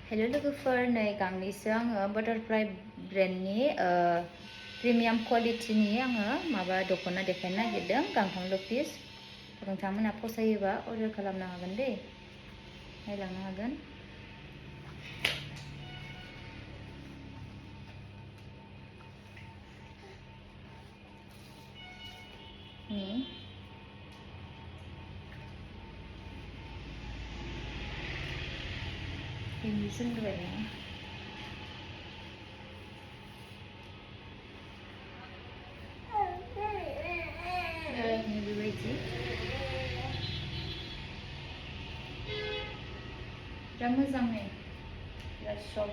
hello लोगोफोर नै गांनैसो आङो बाटारफ्लाइ ब्रेन्डनि प्रिमियाम क्वालिटिनि आङो माबा दख'ना देखायनो नागिरदों गांथामल' पिस नोंथांमोना फसायोबा अर्डार खालामनो हागोन दै नायलांनो हागोन ini sendiri ini bebaji dah मोजां nih dah shop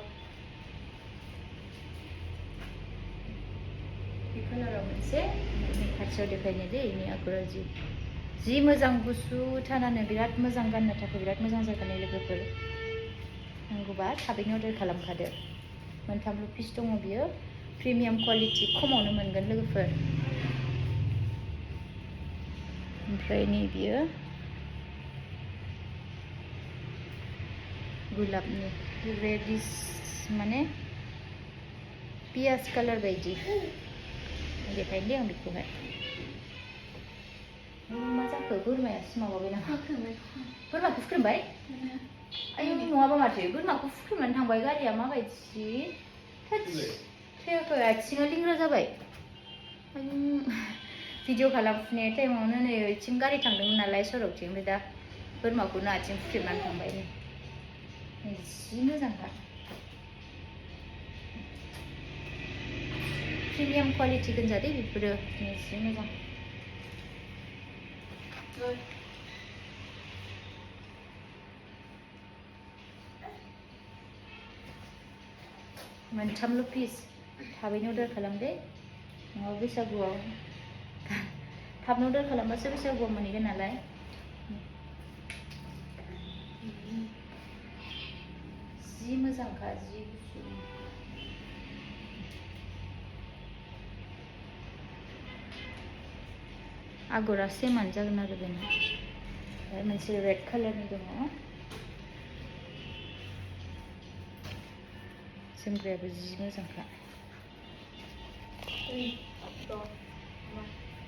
di kalaराव मोनसे खाथियाव देखायनो दे ini आगरा जि मोजां गुसु थानानै बिराद मोजां गाननो थाखाय बिराद मोजां जागोन लोगोफोर नांगौबा थाबैनो अर्डार खालामखादो मोनथामल' पिस दङ बियो प्रिमियाम क्वालिटि खमावनो मोनगोन लोगोफोर ओमफ्राय नै बियो गुलाबनि रेडिश माने पियाज कालार बायदि देखायनो दे आं बेखौहाय मा जाखो बोरमायासो माबाबाय नामा बोरमाखौ फुख्रेमबाय आयौ नङाबा माथो बोरमाखौ फुख्रेमनानै थांबाय गारिया माबायदि थैयाखै आथिङा लिंग्रा जाबाय भिडिअ खालामफुनाय टाइमावनो नै ओइथिं गारि थांदोंमोन नालाय सरकथिं ओमफ्राय दा बोरमाखौनो आथिं फुख्रेमनानै थांबाय नै जि मोजांखा प्रिमियाम क्वालिटि गोजा दे बेफोरो जि मोजां मोनथामल' पिस थाबैनो अर्डार खालाम दे नङाबा बैसागुआव थाबनो अर्डार खालामबासो बैसागुआव मोनहैगोन नालाय जि मोजांखा जि गुसु आगरा सेमानो जागोन आरो बेना ओमफ्राय मोनसे रेड कालारनि दङ जोमग्रायाबो जि मोजांखा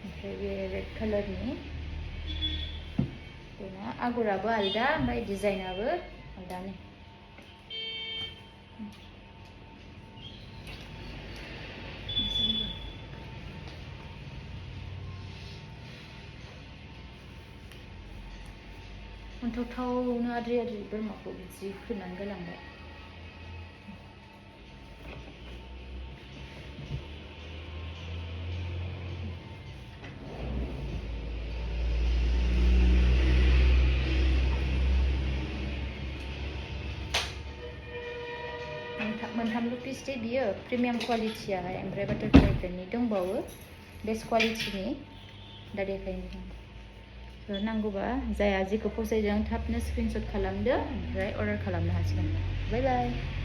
ओमफ्राय बे रेड कालारनि बेना आगराबो आलदा ओमफ्राय डिजाइनाबो आलदानो अन्थावथावनो आद्रि बोरमाखौ बिदि खोनानै गालांबाय मोनथामल' पिस दे बियो प्रिमियाम क्वालिटियाहाय ओमफ्राय बाटारफ्लाइ ब्रेन्डनि दंबावो बेस्ट क्वालिटिनि दा देखायनो नांगौबा जाया जेखौ फसायदों थाबनो स्क्रिनशट खालामदो ओमफ्राय अर्डार खालामनो हासिगोन बाय बाय